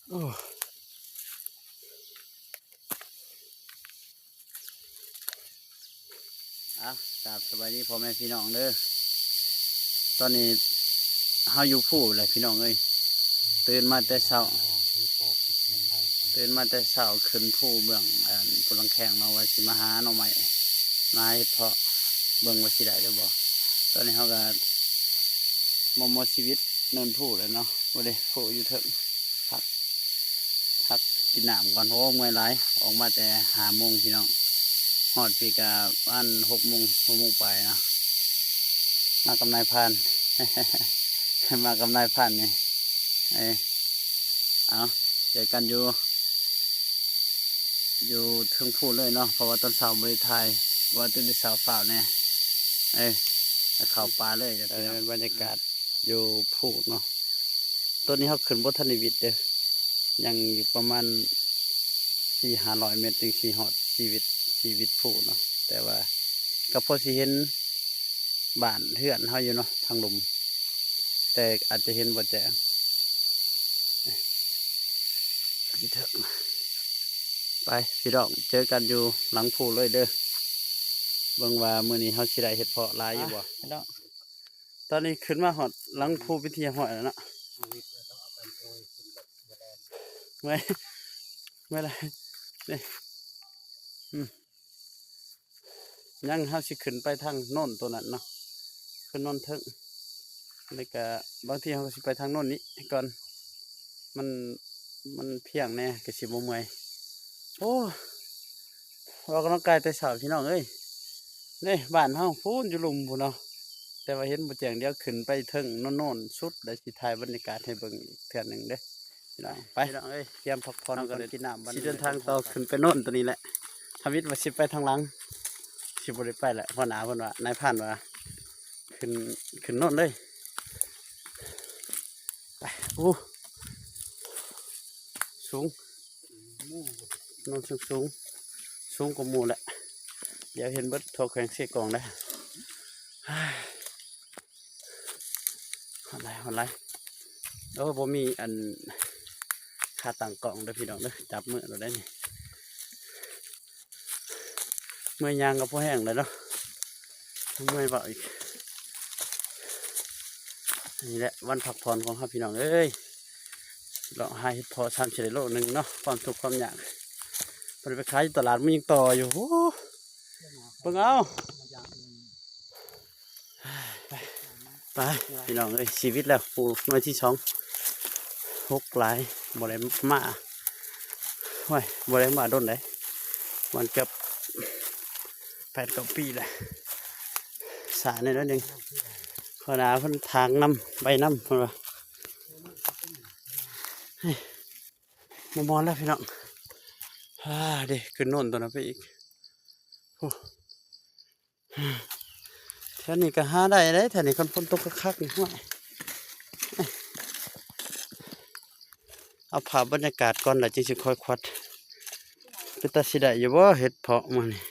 ໂອ້ ອ່ະ ກາບສະບາຍດີພໍ່ແມ່ພີ່ນ້ອງເດີ. ຕອນນີ້ເຮົາຢູ່ພູແຫຼະພີ່ນ້ອງເອີຍ. ຕື່ນມາແຕ່ເຊົ້າ ຕື່ນມາແຕ່ເຊົ້າຂຶ້ນພູເບື້ອງອັນພູຫຼັງແຂ້ງເນາະ ວ່າຊິມາຫາໜໍ່ໄມ້ ມາຫາເຫັດເພາະ ເບິ່ງວ່າຊິໄດ້ຫຼືບໍ່. ຕອນນີ້ເຮົາກະມໍ່ໆຊີວິດເນີນພູແຫຼະເນາະ. ໂອ້ເດ ພູຢູ່ເທິງ ພັກ ພັກກິນນ້ຳກ່ອນ. ໂອ້ ເມື່ອຍຫຼາຍ ອອກມາແຕ່ຫ້າໂມງພີ່ນ້ອງ ຮອດພີ້ກະປະມານຫົກໂມງ ຫົກໂມງປາຍເນາະ. ມາກັບນາຍພານ ມາກັບນາຍພານນີ້ ເອີ ເອົາ ເຈີກັນຢູ່ ຢູ່ເທິງພູເລີຍເນາະ ເພາະວ່າຕອນເຊົ້າບໍ່ໄດ້ຖ່າຍ ວ່າຕື່ນແຕ່ເຊົ້າຟ້າວແດ່ ເອີ ເຂົ້າປ່າເລີຍ. ເອີ ບັນຍາກາດຢູ່ພູເນາະ. ຕອນນີ້ເຮົາຂຶ້ນບໍ່ທັນໄດ້ວິດເດີ ຍັງຢູ່ປະມານສີ່ຫ້າຮ້ອຍແມັດຈຶ່ງຊິຮອດຊີວິດ ຊີວິດພູເນາະ. ແຕ່ວ່າກໍພໍຊິເຫັນບ້ານເຮືອນເຮົາຢູ່ເນາະ ທາງລຸ່ມ ແຕ່ອາດຈະເຫັນບໍ່ແຈ້ງ. ໄປພີ່ນ້ອງ ເຈີກັນຢູ່ຫຼັງພູເລີຍເດີ ເບິ່ງວ່າມື້ນີ້ເຮົາຊິໄດ້ເຫັດເພາະຫຼາຍຢູ່ບໍ່ພີ່ນ້ອງ. ຕອນນີ້ຂຶ້ນມາຮອດຫຼັງພູເປັນທີ່ຮຽບຮ້ອຍແລ້ວເນາະ. ເມື່ອຍ ເມື່ອຍຫຼາຍ ນີ້ ອືມ ຍັງເຮົາຊິຂຶ້ນໄປທາງໂນ້ນໂຕນັ້ນເນາະ ຂຶ້ນໂນ້ນເທິງ ແລ້ວກະບາງທີເຮົາກໍຊິໄປທາງໂນ້ນນີ້ກ່ອນ ມັນ ມັນພຽງແດ່ ກໍຊິບໍ່ເມື່ອຍ. ໂອ້ ອອກກຳລັງກາຍແຕ່ເຊົ້າພີ່ນ້ອງເອີຍ. ນີ້ບ້ານເຮົາພຸ້ນຢູ່ລຸ່ມພຸ້ນເນາະ ແຕ່ວ່າເຫັນບໍ່ແຈ້ງ ດຽວຂຶ້ນໄປເທິງໂນ້ນໆສຸດ ແລ້ວຊິຖ່າຍບັນຍາກາດໃຫ້ເບິ່ງອີກເທື່ອໜຶ່ງເດີພີ່ນ້ອງ. ໄປ ພີ່ນ້ອງເອີຍ ກຽມພັກຜ່ອນກ່ອນ ກິນນ້ຳ ຊິເດີນທາງຕໍ່ຂຶ້ນໄປໂນ້ນໂຕນີ້ແຫຼະ. ທຳອິດວ່າຊິໄປທາງຫຼັງ ຊິບໍ່ໄດ້ໄປແຫຼະ ຫົວໜ້າເພິ່ນວ່າ ນາຍພານວ່າ ຂຶ້ນ ຂຶ້ນໂນ້ນເລີຍ. ໄປ ໂອ້ ສູງ ໂນ້ນສູງໆ ສູງກວ່າໝູ່ແຫຼະ. ດຽວເຫັນເບິດທົ່ວແຂວງເຊກອງໄດ໋. ຮ້ອນຫຼາຍ ຮ້ອນຫຼາຍ. ໂອ້ ບໍ່ມີອັນຂາຕັ້ງກ້ອງເດີພີ່ນ້ອງເດີ ຈັບມືໂລດໄດ໋ນີ້. ເມື່ອຍຍ່າງກໍພໍແຮງແລ້ວເນາະ ເມື່ອຍເວົ້າອີກ. ນີ້ແຫຼະວັນພັກຜ່ອນຂອງເຮົາພີ່ນ້ອງເອີຍ ເລາະຫາເຫັດເພາະ ສາມສິບໂລໜຶ່ງເນາະ ຄວາມທຸກຄວາມຍາກ. ບໍ່ໄດ້ໄປຂາຍຢູ່ຕະຫຼາດ ມັນຍັງຕໍ່ຢູ່. ໂອ້ ເບິ່ງເອົາ ໄປ ໄປ ພີ່ນ້ອງເອີຍ ຊີວິດແລ້ວ ປູໜ່ວຍທີສອງ ຫົກຫຼາຍ ບໍ່ໄດ້ມາ ໂອ້ຍ ບໍ່ໄດ້ມາດົນໃດ໋ ມັນເກືອບແປດເກົ້າປີແລ້ວ ສາແດ່ໜ້ອຍໜຶ່ງ. ເພິ່ນວ່າເພິ່ນຖາງນຳ ໄປນຳ ເພິ່ນວ່າ ເຮີ້ຍ ບໍ່ມ່ວນແລ້ວພີ່ນ້ອງ. ອາ ເດ້ ຂຶ້ນໂນ້ນຕົວນັ້ນໄປອີກ ໂອ້. ແຖວນີ້ກໍຫາໄດ້ເດ້ ແຖວນີ້ຄັນຝົນຕົກຄັກໆນີ້ ໂອ້ຍ ເອົາພາບບັນຍາກາດກ່ອນ ແລ້ວຈຶ່ງຊິຄ່ອຍຂວັດ. ເປັນຕາຊິໄດ້ຢູ່ບໍ່ເຫັດເພາະມື້ນີ້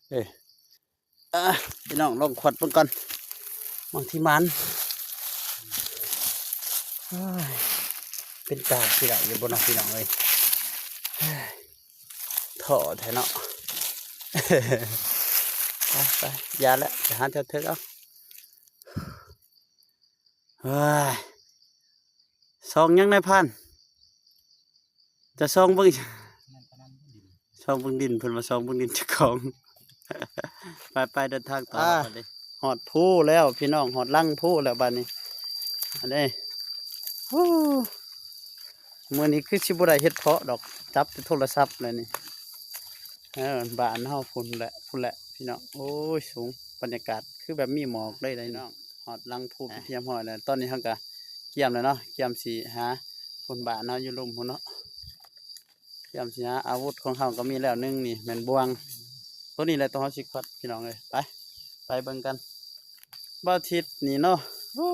ເອີ. ອ່າ ພີ່ນ້ອງລອງຂວັດເບິ່ງກ່ອນ ບາງທີໝານ. ໂອ້ຍ ເປັນຕາຊິໄດ້ຢູ່ບໍ່ເນາະພີ່ນ້ອງເອີຍ ທໍ້ແທ້ເນາະ. ໄປໆ ຢ່າແຫຼະ ໄປຫາແຖວເທິງເອົາ. ເຮີ້ຍ ສ່ອງຫຍັງນາຍພານ? ຈະສ່ອງເບິ່ງ ສ່ອງເບິ່ງດິນ ເພິ່ນວ່າສ່ອງເບິ່ງດິນເຈົ້າຂອງ. ໄປໆ ເດີນທາງຕໍ່ ອ່າ ບັດນີ້ ຮອດພູແລ້ວພີ່ນ້ອງ ຮອດຫຼັງພູແລ້ວບັດນີ້. ອັນນີ້ ໂອ້ ມື້ນີ້ຄືຊິບໍ່ໄດ້ເຫັດເພາະດອກ ຈັບແຕ່ໂທລະສັບແລ້ວນີ້. ເອີ ບ້ານເຮົາພຸ້ນແຫຼະ ພຸ້ນແຫຼະພີ່ນ້ອງ. ໂອ້ຍ ສູງ ບັນຍາກາດຄືແບບມີໝອກເລີຍໄດ໋ນ້ອງ. ຮອດຫຼັງພູເປັນທີ່ຮຽບຮ້ອຍແລ້ວ ຕອນນີ້ເຮົາກະກຽມແລ້ວເນາະ ກຽມຊິຫາ ພຸ້ນບ້ານເຮົາຢູ່ລຸ່ມພຸ້ນເນາະ. ກຽມຊິຫາ ອາວຸດຂອງເຮົາກໍມີແລ້ວໜຶ່ງ ນີ້ແມ່ນບ່ວງ ໂຕນີ້ແຫຼະ ໂຕເຮົາຊິຂວັດພີ່ນ້ອງເອີຍ. ໄປ ໄປເບິ່ງກັນ ບ່າວທິດນີ້ເນາະ. ໂອ້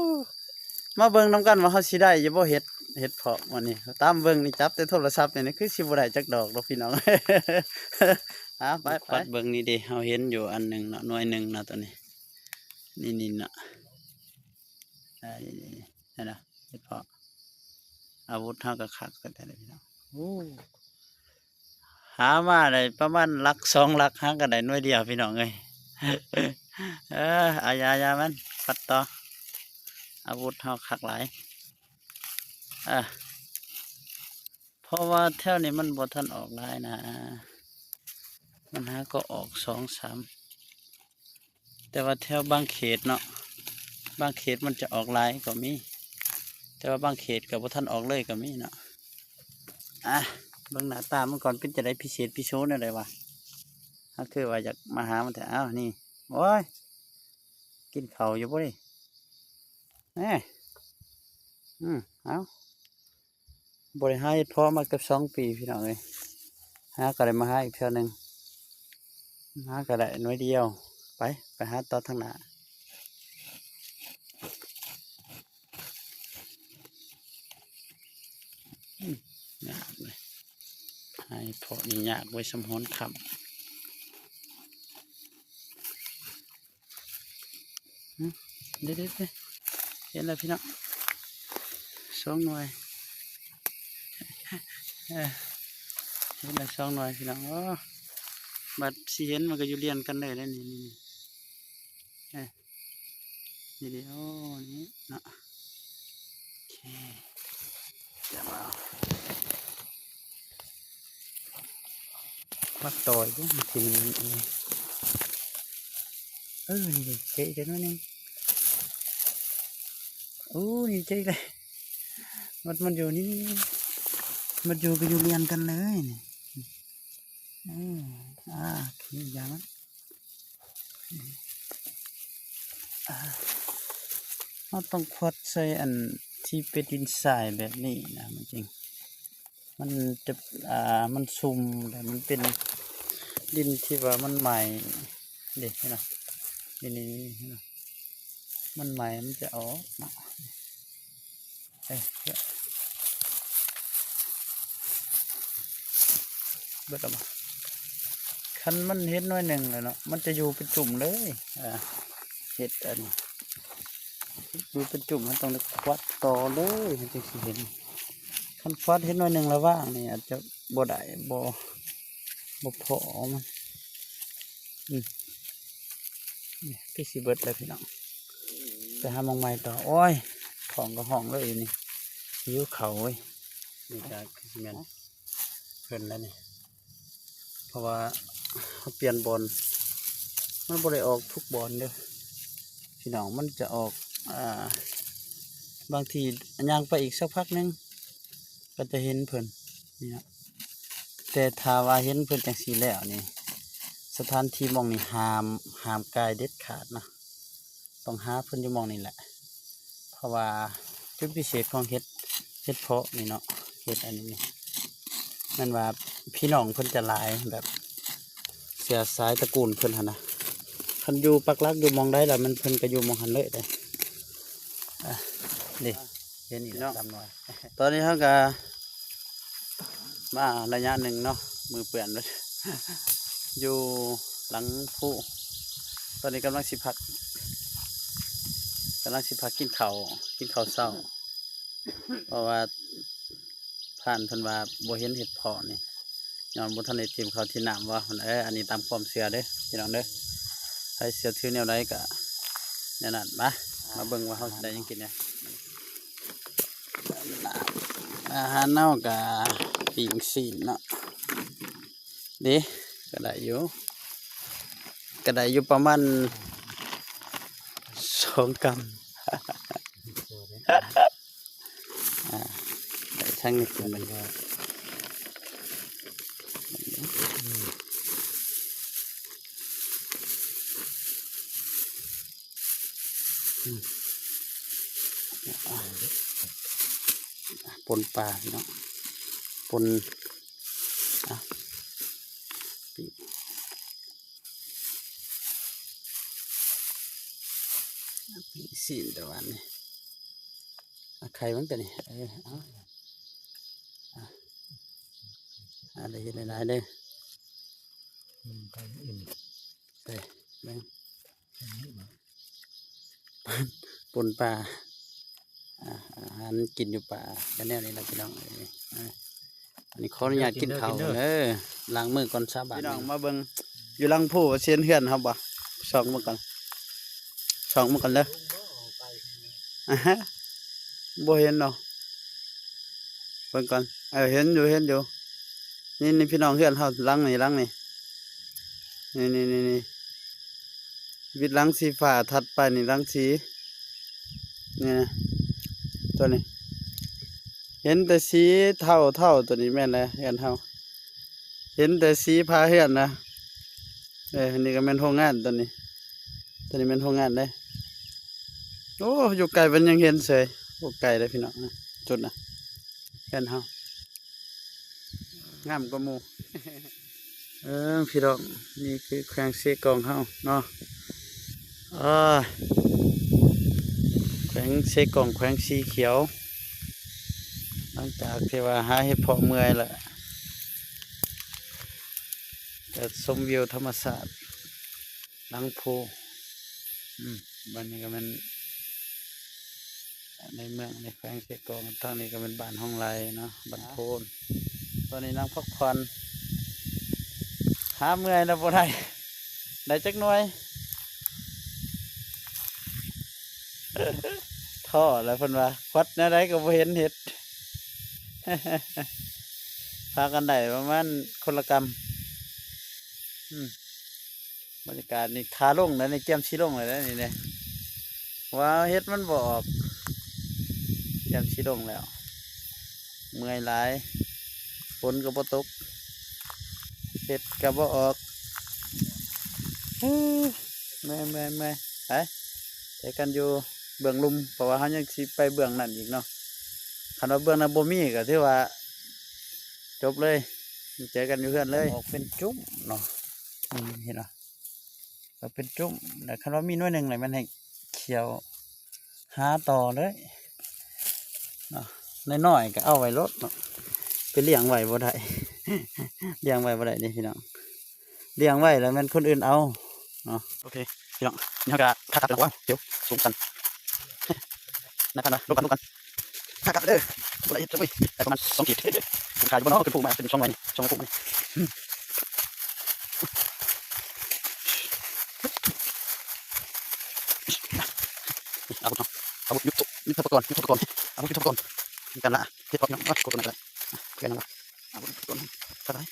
ມາເບິ່ງນຳກັນວ່າເຮົາຊິໄດ້ຢູ່ບໍ່ເຫັດ ເຫັດເພາະມື້ນີ້. ຕາມເບິ່ງນີ້ ຈັບແຕ່ໂທລະສັບນີ້ ຄືຊິບໍ່ໄດ້ຈັກດອກດອກພີ່ນ້ອງ. ອ່າ ໄປໆ ຂວັດເບິ່ງນີ້ເດ ເຮົາເຫັນຢູ່ອັນໜຶ່ງເນາະ ໜ່ວຍໜຶ່ງເນາະ ໂຕນີ້ ນີ້ໆ ເນາະ. ອ່າ ນີ້ ຫັ້ນນະ ເຫັດເພາະ ອາວຸດເຮົາກໍຄັກແທ້ໆ ພີ່ນ້ອງ. ໂອ້ ຫາມາໄດ້ປະມານຫຼັກສອງຫຼັກ ຫາກໍໄດ້ໜ່ວຍດຽວ ພີ່ນ້ອງເອີຍ. ເອີ ເອົາ ຢ່າ ຢ່າມັນ ປັດຕໍ່ ອາວຸດເຮົາຄັກຫຼາຍ. ເອີ ເພາະວ່າແຖວນີ້ມັນບໍ່ທັນອອກຫຼາຍນະ ມັນຫາກໍອອກສອງສາມ ແຕ່ວ່າແຖວບາງເຂດເນາະ ບາງເຂດມັນຈະອອກຫຼາຍກໍມີ ແຕ່ວ່າບາງເຂດກໍບໍ່ທັນອອກເລີຍກໍມີເນາະ. ອ່ະ ເບິ່ງໜ້າຕາມັນກ່ອນ ເປັນຈັ່ງໃດ ພິເສດພິໂສແນວໃດວະ? ເຮົາຄືວ່າຢາກມາຫາມັນແທ້. ອ້າວ ນີ້ ໂອ້ຍ ກິນເຂົ້າຢູ່ບໍ່ນີ້? ແນ່ ອືມ ເອົາ ບໍ່ໄດ້ຫາເຫັດເພາະມາເກືອບສອງປີ ພີ່ນ້ອງເອີຍ. ຫາກໍໄດ້ມາຫາອີກເທື່ອໜຶ່ງ ຫາກໍໄດ້ໜ່ວຍດຽວ. ໄປ ໄປຫາຕໍ່ທາງໜ້າ. ອືມ ຍາກເວີຍ ຫາເຫັດເພາະນີ້ຍາກເວີຍ ຊ່ຳຮ້ອນຄ່ຳ. ຫຶ ເດ້ໆໆ ເຫັນແລ້ວພີ່ນ້ອງ ສອງໜ່ວຍ ເອີ ເຫັນແລ້ວສອງໜ່ວຍພີ່ນ້ອງ. ໂອ້ ບັດຊິເຫັນມັນກໍຢູ່ລຽນກັນເລີຍເດ້ນີ້ ນີ້ ນີ້ ເອີ ນີ້ເດ້. ໂອ້ ນີ້ເນາະ ໂອເຄ ຈະມາ ມັກຕໍ່ອີກເດ້ ທີ່ມັນ ເອີ ນີ້ເດ້ ເຈະອີກແລ້ວໜ້ອຍໜຶ່ງ. ໂອ້ ນີ້ເຈະອີກແລ້ວ ມັນ ມັນຢູ່ນີ້ ມັນຢູ່ ກໍຢູ່ລຽນກັນເລີຍນີ້. ເອີ ອ່າ ໂອເຄ ຢ່າມັນ ອ່າ ເຮົາຕ້ອງຂວັດໃສ່ອັນທີ່ເປັນດິນຊາຍແບບນີ້ນະ ມັນຈຶ່ງ ມັນຈະ ອ່າ ມັນຊຸ່ມ ແລະ ມັນເປັນດິນທີ່ວ່າມັນໃໝ່ເດ້ ເຫັນບໍ່? ນີ້ໆໆ ເຫັນບໍ່? ມັນໃໝ່ ມັນຈະອອກເນາະ. ເອີ ເບິດແລ້ວບໍ່? ຄັນມັນເຫັນໜ້ອຍໜຶ່ງແລ້ວເນາະ ມັນຈະຢູ່ເປັນຈຸ່ມເລີຍ. ອ່າ ເຫັດອັນ ຢູ່ເປັນຈຸ່ມ ມັນຕ້ອງໄດ້ຂວັດຕໍ່ເລີຍ ມັນຈຶ່ງຊິເຫັນ. ຄັນຂວັດເຫັນໜ້ອຍໜຶ່ງລະຫວ່າງນີ້ ອາດຈະບໍ່ໄດ້ ບໍ່ ບໍ່ພໍມັນ. ອືມ ນີ້ຄືຊິເບິດແລ້ວພີ່ນ້ອງ ໄປຫາໝ່ອງໃໝ່ຕໍ່. ໂອ້ຍ ທ້ອງກໍຮ້ອງເລີຍຢູ່ນີ້ ຫິວເຂົ້າເວີຍ. ນີ້ກໍຄືຊິແມ່ນເພິ່ນແລ້ວນີ້ ເພາະວ່າເຮົາປ່ຽນບ່ອນ ມັນບໍ່ໄດ້ອອກທຸກບ່ອນເດີ້ພີ່ນ້ອງ ມັນຈະອອກ ອ່າ ບາງທີຍ່າງໄປອີກສັກພັກໜຶ່ງ ກໍຈະເຫັນເພິ່ນນີ້ນະ. ແຕ່ຖ້າວ່າເຫັນເພິ່ນຈັ່ງຊີ້ແລ້ວນີ້ ສະຖານທີ່ໝ່ອງນີ້ຫ້າມ ຫ້າມກາຍເດັດຂາດນະ ຕ້ອງຫາເພິ່ນຢູ່ໝ່ອງນີ້ແຫຼະ. ເພາະວ່າຈຸດພິເສດຂອງເຫັດ ເຫັດເພາະນີ້ເນາະ ເຫັດອັນນີ້ນີ້ ແມ່ນວ່າພີ່ນ້ອງເພິ່ນຈະຫຼາຍ ແບບເຊື້ອສາຍຕະກູນເພິ່ນຫັ້ນນະ ຄັນຢູ່ປັກຫຼັກຢູ່ໝ່ອງໃດລະ ມັນ ເພິ່ນກໍຢູ່ໝ່ອງຫັ້ນເລີຍເດ້. ອ່າ ນີ້ ເຫັນອີກແລ້ວສາມໜ່ວຍ. ຕອນນີ້ເຮົາກໍມາໄລຍະໜຶ່ງເນາະ ມືເປື້ອນ ຢູ່ຫຼັງພູ. ຕອນນີ້ກຳລັງຊິພັກ ກຳລັງຊິພັກກິນເຂົ້າ ກິນເຂົ້າເຊົ້າ ເພາະວ່າ ພານເພິ່ນວ່າບໍ່ເຫັນເຫັດເພາະນີ້ ຍ້ອນບໍ່ທັນໄດ້ຖິ້ມເຂົ້າຖິ້ມນ້ຳວ່າ. ເອີ ອັນນີ້ຕາມຄວາມເຊື່ອເດີ້ພີ່ນ້ອງເດີ້ ໃຜເຊື່ອຖືແນວໃດກໍແນວນັ້ນ. ມາ ມາເບິ່ງວ່າເຮົາຊິໄດ້ຫຍັງກິນແດ່. ອາຫານເຮົາກໍປີ້ງຊີ້ນເນາະ ເດ້ ກໍໄດ້ຢູ່ ກໍໄດ້ຢູ່ປະມານສອງກຳ. ອ່າ ໄດ້ທັງນີ້ກິນມັນ ອືມ ອ່າ ປົນປາເນາະ ປົນ ອ່າ ປີ້ງ ປີ້ງຊີ້ນແຕ່ວ່ານີ້ ອ່າ ໄຂ່ມັນຕົວນີ້ ເອີ ເອົາ ອ່າ ອ່າ ໄດ້ເຮັດຫຼາຍໆເດີ້ ອືມ ໄຂ່ມັນອີ່ມ ເອີ ເບິ່ງ ອັນນີ້ເນາະ ປົນປາ ອາ ອາຫານກິນຢູ່ປ່າ ກໍແນວນີ້ລະພີ່ນ້ອງເອີຍ. ອາ ອັນນີ້ຂໍອະນຸຍາດກິນເຂົ້າເດີ ລ້າງມືກ່ອນຊາວບ້ານ. ພີ່ນ້ອງມາເບິ່ງຢູ່ຫຼັງພູວ່າຊິເຫັນເຮືອນເຮົາບໍ່? ສ່ອງເບິ່ງກ່ອນ ສ່ອງເບິ່ງກ່ອນເດີ. ອາຮະ ບໍ່ເຫັນເນາະ ເບິ່ງກ່ອນ. ເອີ ເຫັນຢູ່ ເຫັນຢູ່. ນີ້ ນີ້ພີ່ນ້ອງ ເຮືອນເຮົາຫຼັງນີ້ ຫຼັງນີ້ ນີ້ໆໆໆ ວິດຫຼັງສີຟ້າ ຖັດໄປນີ້ຫຼັງສີ ນີ້ນະ ຕົວນີ້ ເຫັນແຕ່ສີເທົາໆ ຕົວນີ້ແມ່ນແຫຼະ ເຮືອນເຮົາ ເຫັນແຕ່ສີຝາເຮືອນນະ. ເອີ ອັນນີ້ກໍແມ່ນໂຮງງານ ຕົວນີ້ ຕົວນີ້ແມ່ນໂຮງງານເດ້. ໂອ້ ຢູ່ໄກມັນຍັງເຫັນເສີຍ ບໍ່ໄກເດ້ພີ່ນ້ອງ ຈຸດນະ ເຮືອນເຮົາງາມກວ່າໝູ່. ເອີ ພີ່ນ້ອງ ນີ້ຄືແຂວງເຊກອງເຮົາເນາະ. ອາ ແຂວງເຊກອງ ແຂວງສີຂຽວ. ຫຼັງຈາກທີ່ວ່າຫາເຫັດເຜາະເມື່ອຍແລ້ວ ກໍຊົມວິວທຳມະຊາດຫຼັງພູ. ອືມ ບ້ານນີ້ກໍແມ່ນ ໃນເມືອງ ໃນແຂວງເຊກອງ. ທາງນີ້ກໍແມ່ນບ້ານຮ່ອງໄລເນາະ ບ້ານໂພນ. ຕອນນີ້ນັ່ງພັກຜ່ອນ ຫາເມື່ອຍແລ້ວບໍ່ໄດ້ ໄດ້ຈັກໜ່ວຍ ທໍ້ແລ້ວເພິ່ນວ່າ ຄວັດແນວໃດກໍບໍ່ເຫັນເຫັດ ພາກັນໄດ້ປະມານຄົນລະກຳ. ອືມ ບັນຍາກາດນີ້ ຂາລົງແລ້ວນີ້ ກຽມຊິລົງແລ້ວນີ້ເດ້ ວ່າເຫັດມັນບໍ່ອອກ ກຽມຊິລົງແລ້ວ ເມື່ອຍຫຼາຍ ຝົນກໍບໍ່ຕົກ ເຫັດກໍບໍ່ອອກ. ເອີ ເມື່ອຍໆໆ ໄປ ເຈີກັນຢູ່ເບື້ອງລຸ່ມ ເພາະວ່າເຮົາຍັງຊິໄປເບື້ອງນັ້ນອີກເນາະ. ຄັນວ່າເບື້ອງນັ້ນບໍ່ມີກໍຖືວ່າຈົບເລີຍ ເຈີກັນຢູ່ເຮືອນເລີຍ. ອອກເປັນຈຸ້ມເນາະ ອືມ ເຫັນບໍ່? ກໍເປັນຈຸ້ມ ແລ້ວຄັນວ່າມີໜ່ວຍໜຶ່ງແລ້ວແມ່ນໃຫ້ຂຽວຫາຕໍ່ເລີຍເນາະ. ນ້ອຍໆກໍເອົາໄວ້ໂລດເນາະ ໄປລ້ຽງໄວ້ບໍ່ໄດ້ ລ້ຽງໄວ້ບໍ່ໄດ້ເດ້ພີ່ນ້ອງ ລ້ຽງໄວ້ແລ້ວແມ່ນຄົນອື່ນເອົາເນາະ. ໂອເຄພີ່ນ້ອງ ນີ້ເຮົາກໍຂາກັບແລ້ວ ວ້າວ ດຽວສູງຊັນ ນາຍພັນວ່າລົບກັນ ລົບກັນ. ຂາກັບເດີ ບໍ່ໄດ້ເຮັດເລີຍ ໄດ້ປະມານສອງຂີດ. ຂາຍຢູ່ບໍ່ເນາະ ຂຶ້ນພູມາເປັນສອງໜ່ວຍນີ້ ສອງໜ່ວຍນີ້. ອາວຸດເນາະ ອາວຸດ ຍຸດ ຍຸດໂທປະກອນ ຍຸດໂທປະກອນ ອາວຸດ ຍຸດໂທປະກອນ ການລ່າເຫັດເຜາະ ພີ່ນ້ອງເນາະ. ໂຄດຕົວນັ້ນກໍໄດ້ ເພື່ອນຳ ອາວຸດ ຍຸດໂທປະກອນ ທັກທາຍ.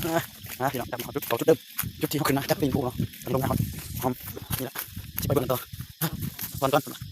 ມາ ມາພີ່ນ້ອງ ຈັບເອົາຈຸດ ເອົາຈຸດເດີມ ຈຸດທີ່ເຮົາຂຶ້ນມາຈາກຕີນພູເນາະ ລົງມາຮອດ ຮອດນີ້ລະ ຊິໄປເບິ່ງກັນຕໍ່ ກ່ອນ ກ່ອນ.